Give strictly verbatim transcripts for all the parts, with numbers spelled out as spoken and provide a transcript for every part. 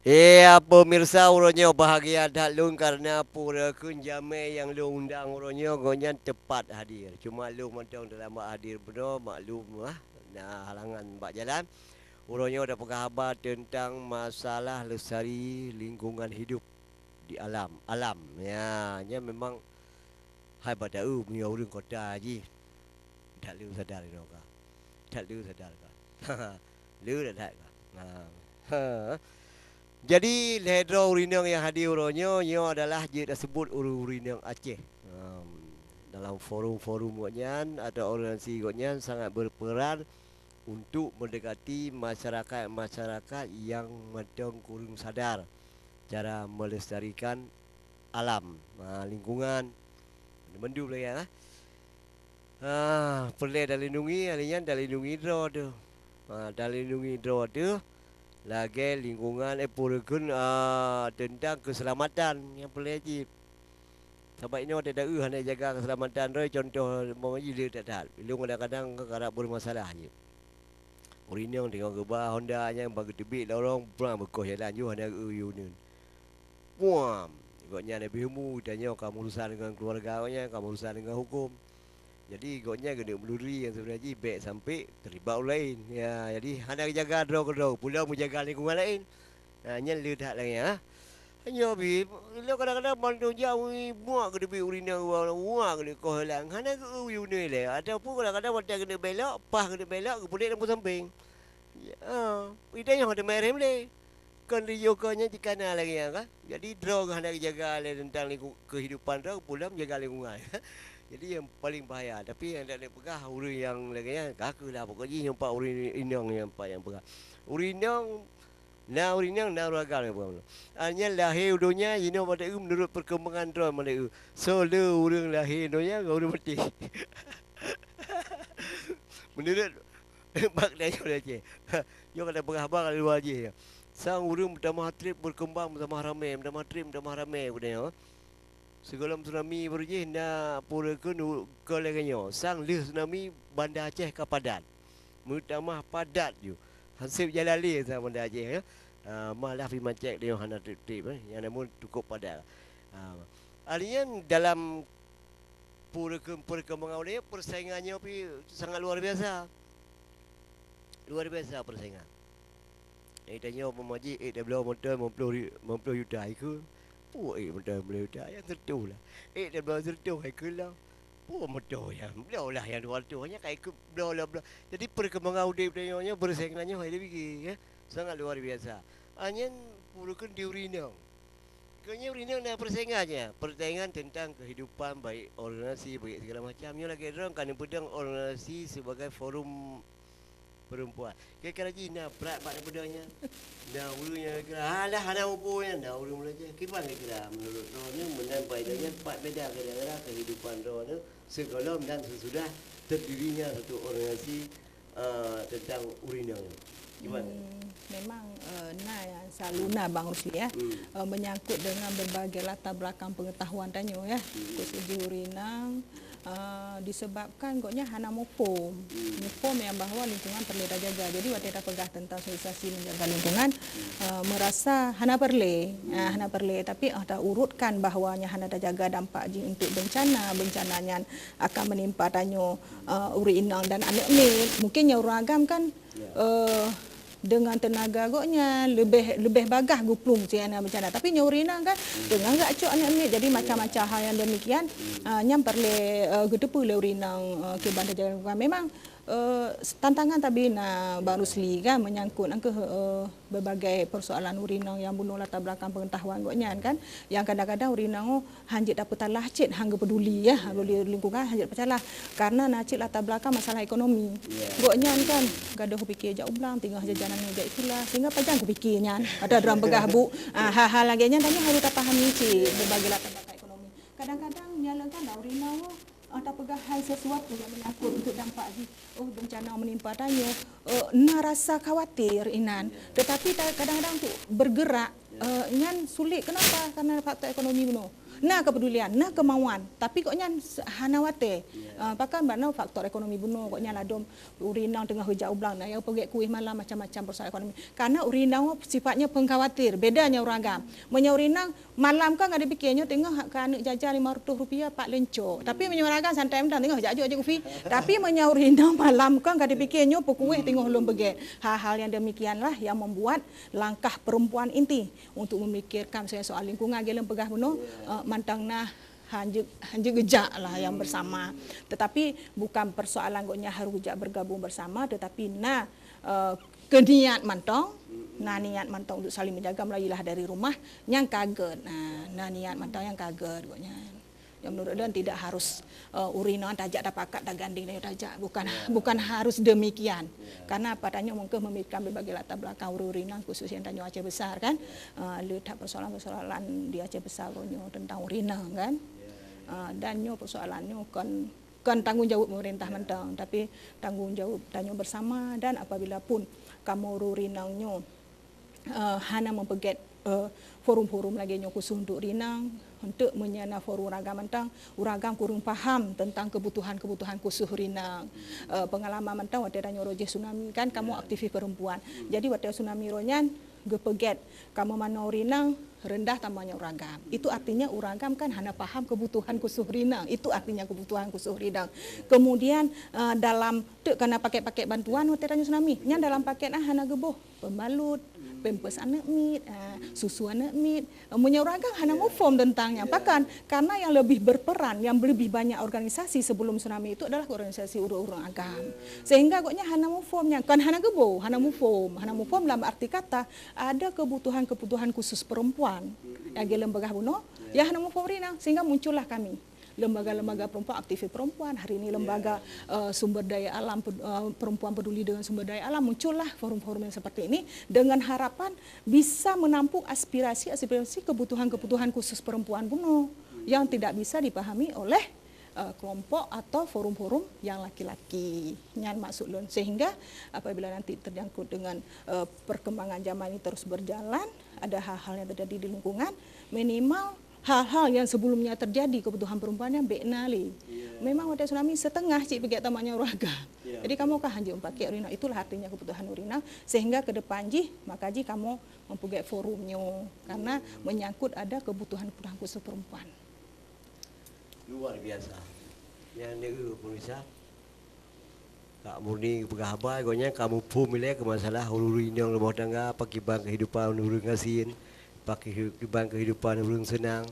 Ya, pemirsa, uroe nyoe bahagia that lôn karena peue kheun jamé nyang lôn undang uroe nyoe gobnyan teupat hadir. Cuma lôn mantong teulambat hadir bunoe, maklum lah, na halangan bak jalan. Uroe nyoe tapeugah haba teuntang masalah lestari lingkungan hidup di alam, alam. Ya, nyan memang hai bak ta-eu meunyoe ureuëng kota jih. That le sadar inoe ka. That le sadar ka. Le that, that ka. Ha. Ha. Jadi, lhée droe ureuëng inong nyang hadir uroe nyoe, nyoe adalah jeuet taseubut ureuëng-ureuëng inong Aceh. Em, dalam forum-forum gobnyan atau organisasi gobnyan sangat berperan untuk mendekati masyarakat-masyarakat yang mantong kurang sadar cara melestarikan alam, ha, lingkungan, mandum lagée nyan, ha. Ha, peureulée talindungi, ahli nyan talindungi droe teuh. Ha, talindungi droe teuh lagée lingkungan, eh, peue kheun, ah, teuntang keuseulamatan nyang peureulée cit. Sabab inoe teuh taeu hana jaga keuseulamatan droe, contoh umpama jih le that-that. Ilong kadang-kadang karab beureumasalah jih. Ureuëng inong teungoh geuba honda nyan ban geuteubiet lorong, prang beukoh jalan yoh hana geu-eu uneuen. Puam! Gobnyan leubeh umu, tanyoe ka meurusan deungon keuluwarga gobnyan, ka meurusan deungon huköm. Jadi, gobnyan geuneuk meuluri nyang seubeuna jih bék sampai teulibat ureuëng laén. Ya, jadi hana geujaga droe keudroe, peue lom meujaga lingkungan laén. Ha, nyan le that lagée nyan, ha. Nyoe bi, ilong kadang-kadang ban donya wui buak geuteubiet ureuëng inong, buak geuteubiet koh jalan, hana geu-eu uneuen lé. Ataupun kadang-kadang watée geuneuk belok, paih geuneuk belok, geupeuduek lam sampéng. Ya, ha, ida nyoe teumé rem lé. Kon riyoh kon nyan jikana lagée nyan ka. Jadi droe hana geujaga lé teuntang lingku-, keuhidupan droe, peue lom jaga lingkungan. Jadi nyang paling bahaya, tapi nyang dak neupeugah ureuëng nyang lagée nyan ka kheueh lah, pokok jih nyang pat ureuëng inong nyang pat nyang peugah. Ureuëng inong, na ureuëng inong, na ureuëng agam nyang peugah. Ah, nyan lahé u donya jinoe meunurot perkembangan droe meunurot. Soe le ureuëng lahé donya ngon ureuëng maté. Meunurot bak tanyoe di Aceh. Nyoe ka tapeugah haba ka luwa jih. Sang ureuëng meutamah treb berkembang, meutamah ramé, meutamah treb, meutamah ramé, peue nyoe. Sigohlom tsunami baru jih na peue kheun u-, ka lagée nyoe. Sang lheueh tsunami Banda Aceh ka padat. Meutamah padat ju. Hanseb jalan lé sang Banda Aceh, ya. Ah, malah pih macet nyoe hana treb-treb, eh. Nyang namun cukup padat. Ah, artinya dalam Peue kheun, perkembangan uroe nyoe, persaingan nyoe pih sangat luar biasa. Luar biasa persaingan. Eh, tanyoe umpama jih, eh, tabloe moto limong ploh ri-, limong ploh juta ikeu. Peue eh, moto limong ploh juta, nyang seratus lah. Eh, tabloe seratus ikeu lah. Peue moto nyang, bloe lah nyang dua ratus, nyan ka ikeu bloe lah, bloe. Jadi perkembangan udeb tanyoe nyoe, persaingan nyoe, hai tapike, ya. Sangat luar biasa. Ah, nyan peue kheun di ureueng inong. Keu nyoe ureueng inong na persaingan nyan, persaingan tentang kehidupan, baik organisasi, baik segala macam. Nyoe lagèe droe ka neupeudong organisasi sebagai forum perempuan. Kira-kira jih na brat bak neupeudong nyan. Na ureueng nyang kira, "Alah, hana muphom nyan." Na ureueng meulajah. Kiban kira menurut droe nyoe meunan faedah nyan pat beda gara-gara kehidupan droe nyoe sigohlom dan sesudah terdirinya satu organisasi eh, tentang ureueng inong nyoe? Kiban? Hmm, memang, eh, na nyang selalu na, Bang Rusli, ya. Hmm. Eh, menyangkut dengan berbagai latar belakang pengetahuan tanyoe, ya. Hmm. Khusus di ureueng inong, eh, disebabkan gobnyan hana muphom. Hmm. Muphom nyang bahwa lingkungan perlu tajaga. Jadi, watèe tapeugah tentang sosialisasi menjaga lingkungan, hmm, eh, merasa hana peureulèe. Hmm. Ah, hana peureulèe. Tapi, ah, taurutkan bahwa nyang hana tajaga dampak jih untuk bencana. Bencana nyan akan menimpa tanyoe, eh, ureueng inong dan aneuk miet. Mungkin nyang ureueng agam kan, ya, eh, dengan tenaga gobnyan leubeh, leubeh bagah geuplueng sinan bencana. Tapi nyang ureueng inong kan, hmm, teungoh geucok aneuk miet. Jadi, ya, macam-macam hal nyang demikian, hmm, eh, nyang peureulèe, eh, geuteupeue lé ureueng inong, eh, kiban tajaga lingkungan. Memang, eh, tantangan tapi na, Bang Rusli kan, menyangkut nangkeuh, eh, berbagai persoalan ureueng inong nyang bunoe latar belakang pengetahuan gobnyan kan, nyang kadang-kadang ureueng inong, oh, han jeuet tapeutalah cit, han geupeduli, ya, ya, peduli lingkungan, han jeuet tapeutalah. Karena na cit latar belakang masalah ekonomi. Ya. Gobnyan kan gadôh pikir jak u blang, teungoh jajanan jak sikula, sehingga pajan kupikir nyan. Atau droe peugah bu, ah, hal-hal lagèe nyan, tanyoe harus tapahami cit, ya, berbagai latar belakang ekonomi. Kadang-kadang nyang leuka na ureueng inong, oh, ah, tapeugah hai sesuatu nyang menyangkut untuk dampak jih. Oh, bencana menimpa tanyoe, eh, na rasa khawatir inan. Ya. Tetapi ta-, kadang-kadang untuk bergerak, ya, eh, nyan sulit. Kenapa? Karena faktor ekonomi bunoe. Na kepedulian, na kemauan, tapi gobnyan hana watèe. Ya. Ah, pakon bak na faktor ekonomi bunoe, gobnyan ladôm ureueng inong teungoh geujak u blang, na nyang peugèt kuéh malam, macam-macam persoalan ekonomi. Karena ureueng inong sifatnya pengkhawatir, beda nyan ureueng agam. Meunyoe ureueng inong malam kan ka dipike nyoe teungoh ka aneuk jajan lima ratus rupiah pat leuncok. Tapi meunyoe ureueng agam santai mantong teungoh jak jok-jok kupi. Tapi meunyoe ureueng inong malam kan ka dipike nyoe peukuéh teungoh lôn peugèt. Hal-hal yang demikianlah yang membuat langkah perempuan inti untuk memikirkan misalnya soal lingkungan, lagèe lôn peugah bunoe, eh, mantong na hanjeuet, hanjeuet geujak lah yang bersama. Tetapi bukan persoalan gobnyan harus geujak bergabung bersama, tetapi na, eh, keuniat mantong, na niat mantong untuk saling menjaga, mulailah dari rumah, nyang ka gèt. Nah, na niat mantong nyang ka gèt gobnyan. Yang menurut lôn tidak harus, eh, ureueng inong tajak tapakat, tagandéng tanyoe tajak. Bukan, bukan harus demikian. Karena apa, tanyoe mungkin memikirkan berbagai latar belakang ureueng-ureueng inong, khusus nyang tanyoe Aceh Besar kan. Eh, le that persoalan-persoalan di Aceh Besar nyoe tentang ureueng inong kan. Eh, dan nyoe persoalan nyoe kon, kon tanggung jaweueb pemerintah mantong, tapi tanggung jaweueb tanyoe bersama. Dan apabila pun kamoe ureueng inong nyoe eh, hana meupeugèt, eh, forum-forum lagèe nyoe khusus untuk ureueng inong. Untuk meunyoe na forum ureueng agam mantong, ureueng agam kureueng paham tentang kebutuhan-kebutuhan khusus ureueng inong. Eh, pengalaman mantong watèe tanyoe rot jih tsunami kan, kamoe aktivis perempuan. Jadi watèe tsunami rot nyan geupeugèt kamoe manoe ureueng inong, rendah tambahnya ureueng agam. Itu artinya ureueng agam kan hana paham kebutuhan khusus ureueng inong. Itu artinya kebutuhan khusus ureueng inong. Kemudian, eh, dalam teuk kana paket-paket bantuan watèe tanyoe tsunami, nyan dalam paket nyan hana geuboh pembalut, pampers aneuk miet, ah, susu aneuk miet. Meunyoe ureueng agam hana muphom tentang nyan. Pakon? Karena yang lebih berperan, yang lebih banyak organisasi sebelum tsunami itu adalah organisasi ureueng-ureueng agam. Sehingga gobnyan hana muphom nyan. Kon hana geuboh, hana muphom. Hana muphom dalam arti kata, ada kebutuhan-kebutuhan khusus perempuan. Nyang lagèe lôn peugah bunoe, nyang hana muphom ureueng inong. Sehingga muncullah kami. Lembaga-lembaga perempuan, aktivis perempuan, hari ini lembaga, eh, sumber daya alam, ped-, eh, perempuan peduli dengan sumber daya alam, muncullah forum-forum yang seperti ini dengan harapan bisa menampung aspirasi-aspirasi kebutuhan-kebutuhan khusus perempuan bunoe yang tidak bisa dipahami oleh, eh, kelompok atau forum-forum yang laki-laki. Nyan maksud lôn. Sehingga apabila nanti terjangkut dengan, eh, perkembangan zaman ini terus berjalan, ada hal-hal yang terjadi di lingkungan, minimal hal-hal yang sebelumnya terjadi kebutuhan perempuan nyan bèk na lé. Memang watèe tsunami setengah cit peugèt tamanya ureueng agam. Jadi kamoe ka hanjeuet meupaket ureueng inong. Itulah artinya kebutuhan ureueng inong. Sehingga ke depan jih, maka jih kamoe meupeugèt forum nyoe. Karena menyangkut ada kebutuhan-kebutuhan khusus perempuan. Luar biasa. Nyan deuh pemirsa. Kak Murni geupeugah haba, gobnyan ka muphom ilèe keu masalah ureueng inong rumoh tangga, pakiban kehidupan ureueng gasien, pakiban kehidupan ureueng seunang,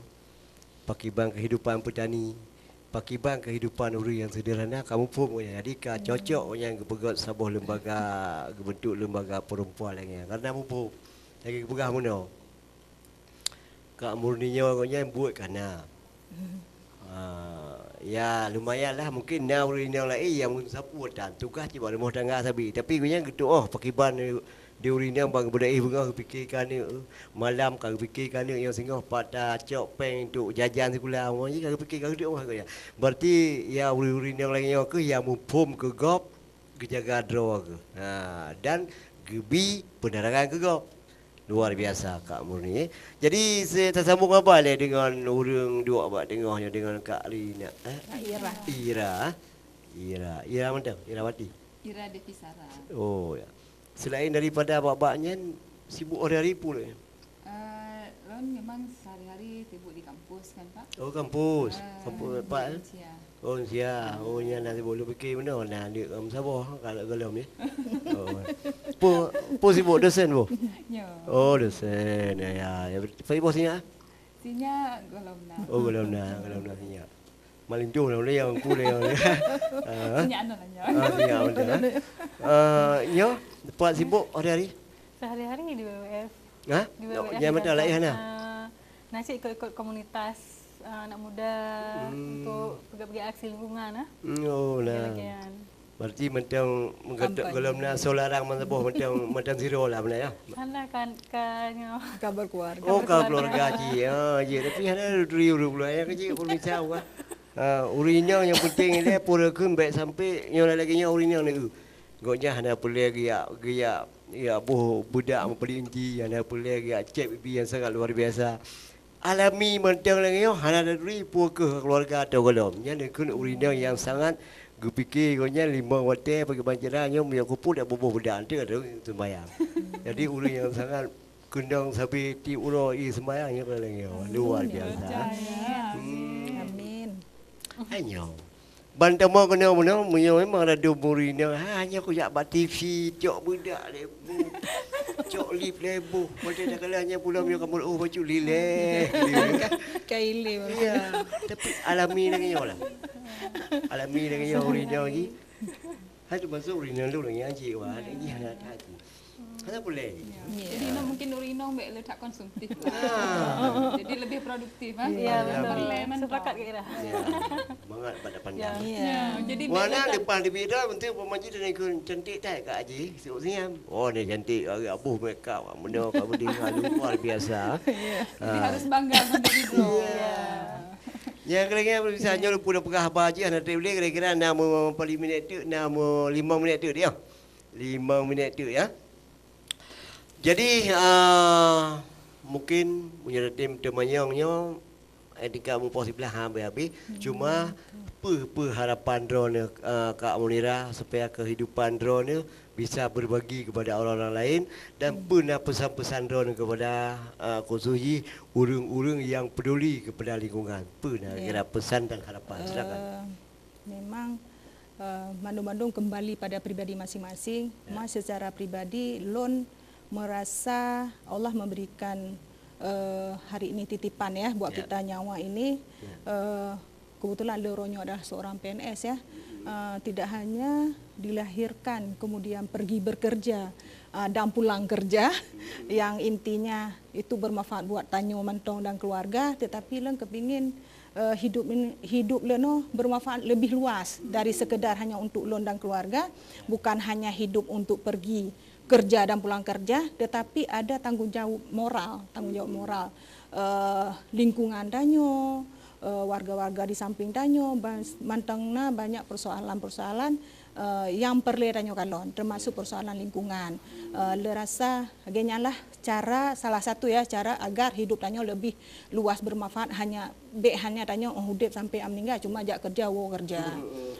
pakiban kehidupan peutani, pakiban kehidupan ureueng nyang sederhana, ka muphom gobnyan. Jadi ka cocok gobnyan geupeugèt saboh lembaga, geubentuk lembaga perempuan lagèe nyan. Karena muphom. Lagèe geupeugah meunoe. Kak Murni nyoe gobnyan buet ka na. Ah, ya, lumayan lah, mungkin na ureueng inong laén nyang meusapeue tan tugaih cit bak rumoh tangga sabe. Tapi gobnyan geutuoh pakiban di ureueng inong ban geubeudôh beungoh geupike keu aneuk, malam ka geupike keu aneuk nyang singoh pat tacok péng untuk jajan sikula, uroe jih ka geupike ka geutuoh gobnyan. Berarti ya ureueng-ureueng inong lagèe nyoe kheueh nyang muphom keu gob, geujaga droe geuh. Ha, dan geubi peunerangan keu gob. Luar biasa Kak Murni, eh. Jadi, se-, teusambong haba lé deungon ureueng duek bak teungoh nyoe deungon Kak Rina, eh? Kak Ira. Ira. Ira. Ira mantong, Irawati. Ira Devi Sarah. Oh, ya. Selain daripada bak-bak nyan, sibuk hari-hari peue lé? Eh, lôn memang sehari-hari sibuk di kampus kan, Pak. Oh, kampus. Eh, kampus, Pak, eh? Indonesia. Oh, sia. Oh, nyan dah sibuk lôn pike meunoe na aneuk lam saboh ka lom ya. Oh. Peue, peue sibuk dosen boh? Ya. Oh, dosen. Ya, ya. Ya, sibuk sinyak? Sinyak golom na. Oh, golom na, golom na sinyak. Malintung lah, boleh yang pun yang. Ah. Sinyak anu lah, ya. Ah, sinyak betul, eh. Ah, nyo, tempat sibuk hari-hari? Sehari-hari di W W F. Ha? Di W W F. Yang betul lah, ya, nah. Ah, Nah, cit ikut-ikut komunitas, ah, anak muda untuk peugah-peugah aksi lingkungan, ah. Hmm, oh, nah. Lagèe-lagèe nyan. Berarti mantong meugeutôk golom na soe larang mantong boh mantong, mantong zero lah beuna ya. Hana kan ka nyoe. Ka berkeluarga. Oh, ka berkeluarga cit. Ah, ya, tapi hana duri ureueng pula ya kecil pun bisa wah. Ah, ureueng inong nyang penting ilèe pura kheun bèk sampai nyoe lagèe nyoe ureueng inong ni. Gobnyan hana peureulèe geujak, geujak, geujak boh beudak meupeuli inti, hana peureulèe geujak cèt bibi nyang sangat luar biasa. alami mantong lagée nyoe, hana taturi peue keuh keuluwarga atau gohlom. Nyan dikheun ureuëng inong nyang sangat geupike gobnyan limong watée peukeubang cira nyoe meunyoe kupu dak buboh beudak teuk sumbayang. Jadi ureuëng nyang sangat keunong sabe tiep uroe i sumbayang nyoe lagée nyoe, luar biasa. Hmm. Amin. Hai nyoe. Ban tamong keunoe meunoe, meunyoe memang ladôm ureuëng inong, ha, nyoe kujak bak T V, cok beudak lé boh, cok lip lé boh. Padahai kadang nyan pulang meunyoe kamoe, oh, bacut lilée. Kailé baru. Ya, tapi alami lagée nyoe lah. Alami lagée nyoe ureuëng inong jih. Hai teumasuk ureuëng inong lôn nyang jih, wah, lagée nyan hati. Hana boleh. Jadi inong mungkin ureuëng inong bèk le that konsumtif. Ah. Jadi lebih produktif ah. Ya, betul. Perlé mantong. Sepakat kira. Ya, mangat pada pandang. Ya. Ya, jadi Wah, bèk nak le that. Depan di bidang untuk pemanji dan ikut cantik tak Kak Haji? Sibuk senyum. Oh, ni cantik. Agak abuh makeup, Kak Meno, Kak Budi, luar biasa. Jadi harus bangga dengan diri droe. Ya, kira-kira bisa nyoe pun dah peugah haba jih, hana trép lé, kira-kira enam puluh minit tu, enam puluh lima minit tu dia. Lima minit tu ya. Jadi, uh, mungkin meunyoe tem teumanyong nyoe, eh, tingkat mupoh siblah ha, habis-habis. Cuma, peue-peue harapan droeneuh, uh, Kak Munira, supaya kehidupan droeneuh bisa berbagi kepada orang-orang lain dan peue na pesan-pesan droeneuh kepada, uh, khusus jih ureuëng-ureuëng yang peduli kepada lingkungan. Peue na Ya. kira pesan dan harapan? Silakan. Eh, memang eh, mandum-mandum kembali pada pribadi masing-masing. Ya. Mas secara pribadi, lôn merasa Allah memberikan eh, hari ini titipan ya buat Ya. kita nyawa ini. Ya. Eh, kebetulan lôn nyoe adalah seorang P N S ya. Eh, tidak hanya dilahirkan kemudian pergi bekerja eh, dan pulang kerja yang intinya itu bermanfaat buat tanyoe mantong dan keluarga, tetapi lôn kepingin eh, hidup in- hidup lôn nyoe bermanfaat lebih luas dari sekedar hanya untuk lôn dan keluarga, bukan hanya hidup untuk pergi kerja dan pulang kerja, tetapi ada tanggung jawab moral, tanggung jawab moral eh, lingkungan tanyoe, eh, warga-warga di samping tanyoe, bas- mantong na banyak persoalan-persoalan eh, yang perlu tanyoe kalon, termasuk persoalan lingkungan. Eh, lôn rasa lagée nyan lah cara salah satu ya cara agar hidup tanyoe lebih luas bermanfaat hanya bèk hanya tanyoe oh, udép sampai meninggal cuma jak kerja wo kerja.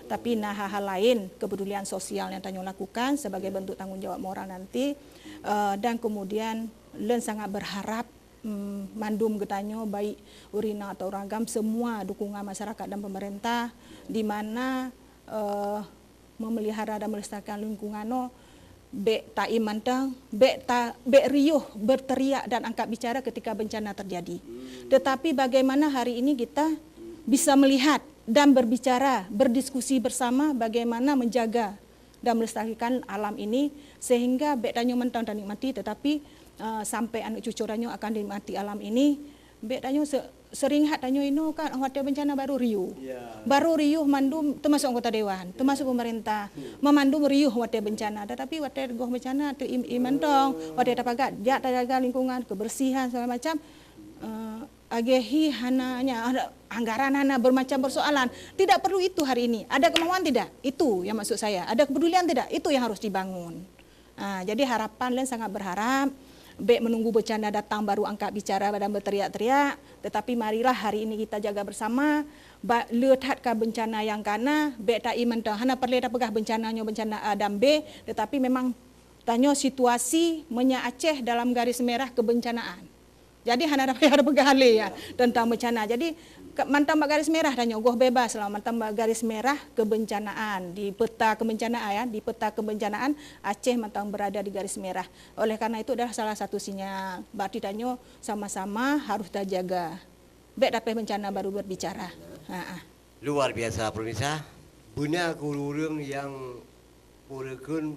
Tapi na hal-hal lain kepedulian sosial yang tanyoe lakukan sebagai bentuk tanggung jawab moral nanti. Eh, dan kemudian lôn sangat berharap mm, mandum geutanyoe baik ureuëng inong atau ureuëng agam semua dukungan masyarakat dan pemerintah di mana eh, memelihara dan melestarikan lingkungan nyoe bèk taiem mantong, bèk ta bèk riuh berteriak dan angkat bicara ketika bencana terjadi. Tetapi bagaimana hari ini kita bisa melihat dan berbicara, berdiskusi bersama bagaimana menjaga dan melestarikan alam ini sehingga bèk tanyoe mantong tanikmati tetapi uh, sampai aneuk cucu tanyoe akan dinikmati alam ini. Bèk tanyoe se- sering hat tanyoe inoe kan watée bencana baru riuh. Ya. Baru riuh mandum termasuk anggota dewan, termasuk pemerintah. Memandum riuh watée bencana, tetapi watée goh bencana teu im- imantong, watée tapagat jak tajaga lingkungan, kebersihan segala macam. Uh, agehi hana nya ada anggaran hana bermacam persoalan. Tidak perlu itu hari ini. Ada kemauan tidak? Itu yang maksud saya. Ada kepedulian tidak? Itu yang harus dibangun. Ha, jadi harapan lain sangat berharap bèk menunggu bencana datang baru angkat bicara dan berteriak-teriak, tetapi marilah hari ini kita jaga bersama. Ba le that ka bencana yang kana, bèk ta imantong hana perlu tapeugah bencana nyoe bencana A dan B, tetapi memang tanyoe situasi menya Aceh dalam garis merah kebencanaan. Jadi hana ada payah peugah lé ya tentang bencana. Jadi mantong bak garis merah tanyoe goh bebas lah mantong bak garis merah kebencanaan di peta kebencanaan ya di peta kebencanaan Aceh mantong berada di garis merah. Oleh karena itu adalah salah satu sinyal. Berarti tanyoe sama-sama harus tajaga. Bèk dapet bencana baru berbicara. Ha. Luar biasa pemirsa. Beuna keu ureuëng nyang ureuëng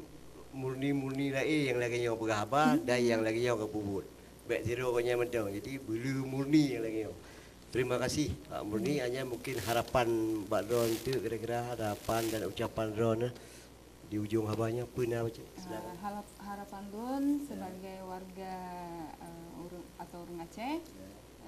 murni-murni laén nyang lagée nyoe peugah haba dan nyang lagée nyoe geupubuet. Bèk sidroe gobnyan mantong. Jadi beuleu murni nyang lagée nyoe. Terima kasih Pak Murni. Hanya mungkin harapan bak droe tu kira-kira harapan dan ucapan droe ni di ujung haba nyoe peue na baca. Silakan. Uh, harapan lôn sebagai warga uh, urang atau urang Aceh,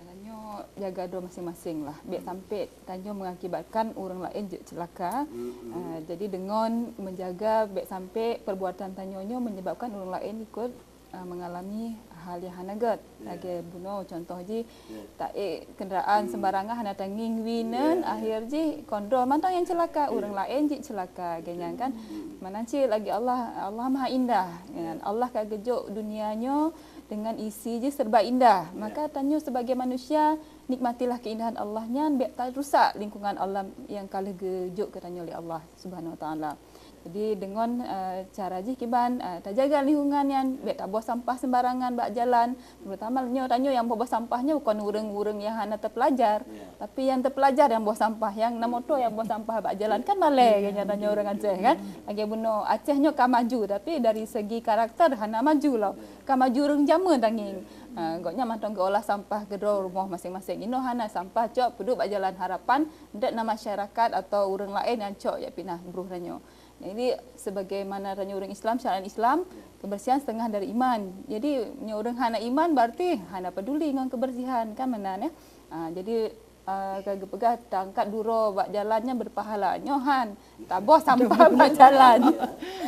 tanyoe jaga droe masing-masing lah. Bèk sampai tanyoe mengakibatkan urang laén jeuet celaka. Uh, jadi dengan menjaga bèk sampai perbuatan tanyoe nyoe menyebabkan urang laén ikut uh, mengalami hal yang hana gèt. Ya. Lagèe bunoe contoh jih, ya, taék kendaraan, hmm, sembarangan hana tangieng wineun, ya, ya, akhir jih kon droe mantong nyang celaka, ya, ureueng laén jih celaka, lagèe nyan kan. Hmm. Meunan cit lagèe Allah, Allah Maha Indah, ya, kan? Allah ka geujok dunia nyoe dengan isi jih serba indah. Ya. Maka tanyoe sebagai manusia, nikmatilah keindahan Allah nyan, bèk tarusak lingkungan alam nyang ka lheueh geujok keu tanyoe lé Allah Subhanahu Wa Taala. Jadi deungon, eh, cara jih kiban, eh, tajaga lingkungan nyan, bèk taboh sampah sembarangan bak jalan. Terutama nyoe tanyoe nyang boh-boh sampah nyoe bukon ureueng-ureueng nyang hana teupeulajar, ya, tapi nyang teupeulajar nyang boh sampah, nyang na moto nyang boh sampah bak jalan kan malèe, ya, geutanyoe ureueng Aceh kan. Lagèe bunoe Aceh nyoe ka maju tapi dari segi karakter hana maju lom. Ya. Ka maju ureueng jameun tangieng. Ya. Ha, gobnyan mantong geuolah sampah keudroe rumoh maséng-maséng. Inoe hana sampah cok peuduek bak jalan harapan dèk na masyarakat atau ureueng laén nyang cok jak pinah bruh tanyoe. Jadi sebagaimana tanyoe ureueng Islam, syariat Islam, kebersihan setengah dari iman. Jadi nyoe ureueng hana iman berarti hana peduli ngon kebersihan kan meunan ya. Ha, jadi, eh, ka geupeugah taangkat duroe bak jalan nyan berpahala. Nyoe han, taboh sampah bak jalan.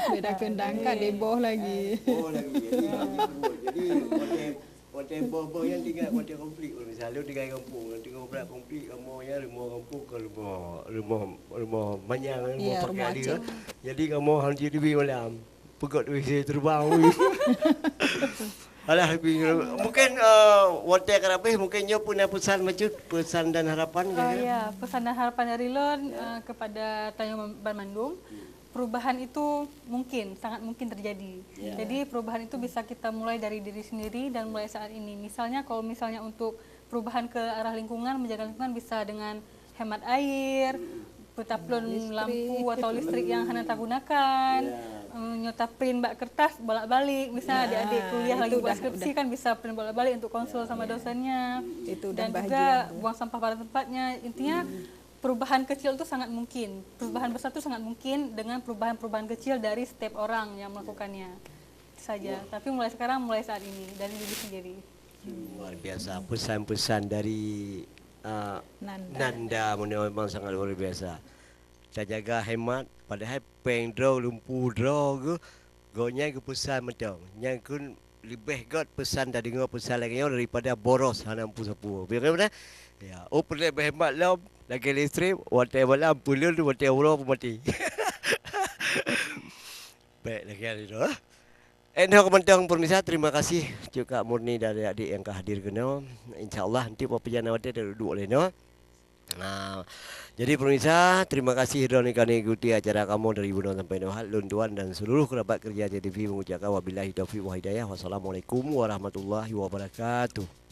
Beda keundang kan diboh lagi. Oh lagi. Jadi, jadi watèe Watèe boh-boh nyan teuingat watèe konflik, misal lôn tinggai gampông, teuka brat konflik, kamoe nyan rumoh gampông kon rumoh, rumoh, rumoh manyang, rumoh, ya, pakai rumoh dia. Aceh. Jadi kamoe han jiteubiet malam. Peugöt W C teubang. Alah, mungkin, eh, watèe ka habéh, mungkin nyoe pun ada pesan bacut, pesan dan harapan. Oh, kira-kira? Ya, pesan dan harapan dari lôn, ya, eh, kepada tanyoe banmandum. Hmm. Perubahan itu mungkin, sangat mungkin terjadi. Ya. Jadi perubahan itu bisa kita mulai dari diri sendiri dan mulai saat ini. Misalnya, kalau misalnya untuk perubahan ke arah lingkungan, menjaga lingkungan bisa dengan hemat air, hmm, peuta plon, hemat listrik, lampu atau listrik yang hana tagunakan, ya, eh, nyoe taprint bak kertas bolak-balik. Misalnya, ya, adik-adik kuliah lagi buat skripsi kan bisa print bolak-balik untuk konsul sama dosennya. Itu udah bahagia. Dan juga buang sampah pada tempatnya. Intinya, hmm, perubahan kecil itu sangat mungkin, perubahan besar itu sangat mungkin dengan perubahan-perubahan kecil dari setiap orang yang melakukannya. Itu saja. Wah. Tapi mulai sekarang, mulai saat ini, dari diri sendiri. Luar biasa. Pesan-pesan dari, uh, Nanda. Nanda memang sangat luar biasa. Tajaga hemat, padahai péng droe, lampu droe geuh, gobnyan geupeusan mantong. Nyan keuh leubeh göt peusan tadeungoe peusan lagèe nyoe daripada boros hana peue-peue. Beutôi kan? Ya, oh peureulèe beuhemat lom lagèe listrik, watèe malam peuleueh, watèe uroe peumaté. Bèk lagèe nyan. Eh, nyoe mantong pemirsa, terima kasih cok Kak Murni dan adik-adik nyang ka hadir keunoe. Insya Allah nanti peujangan watèe taduek lé nyoe. Nah, jadi pemirsa, terima kasih droeneuh ka ikuti acara kamoe dari bunoe sampai nyoe. Lôn tuan dan seluruh kerabat kerja C T V mengucapkan wabillahi taufiq wal hidayah. Wassalamualaikum warahmatullahi wabarakatuh.